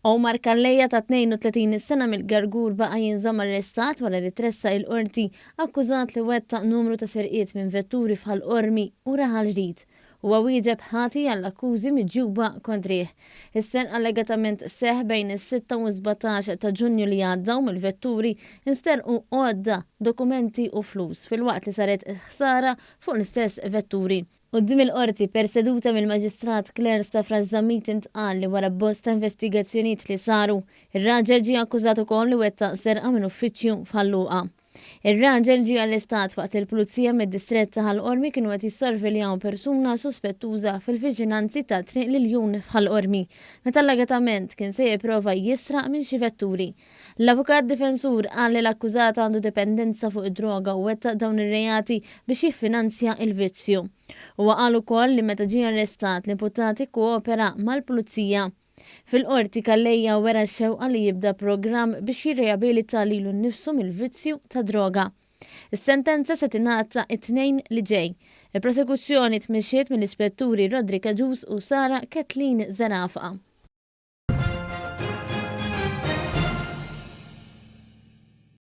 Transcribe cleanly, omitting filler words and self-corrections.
Omar Calleja ta' 32 sena mill-Gargur baqa' jinżamm arrestat wara li tressaq il-Qorti akkużat li wettaq numru ta' serqiet minn vetturi f'Ħal Qormi u Raħal Ġdid. Huwa wieġeb ħati għall-akkużi miġjuba kontrih. Is-serq allegatament seħħ bejn is-sitta u s-17 ta' Ġunju li għadda u mill-vetturi nsterqu għodda, dokumenti u flus filwaqt li saret ħsara fuq l-istess vetturi. Quddiem il-Qorti, perseduta mill-Maġistrat Claire Stafrace Zammit intqal li wara bosta investigazzjonijiet li saru, ir-raġel ġie akkużat ukoll li wettaq serqa minn uffiċċju f'Ħal Luqa. Ir-raġel ġie arrestat waqt li l-Pulizija mid-Distrett ta' Ħal Qormi kienu qed jissorveljaw persuna suspettuża fil-viċinanzi ta' Triq l-Iljun f'Ħal Qormi, meta allegatament kien se jipprova jisraq minn xi vetturi. L-avukat difensur qal li l-akkużat għandu dipendenza fuq id-droga u wettaq dawn ir-reati biex jiffinanzja l-vizzju. Huwa qal ukoll li meta ġie arrestat l-imputat ikkoopera mal-pulizija. Fil-Qorti, Calleja wera x-xewqa li jibda programm biex jirriabilita lilu nnifsu mill-vizzju tad-droga. Is-sentenza se tingħata t-Tnejn li ġej. Il-prosekuzzjoni tmexxiet mill-Ispetturi Roderick Agius u Sarah Kathleen Zerafa.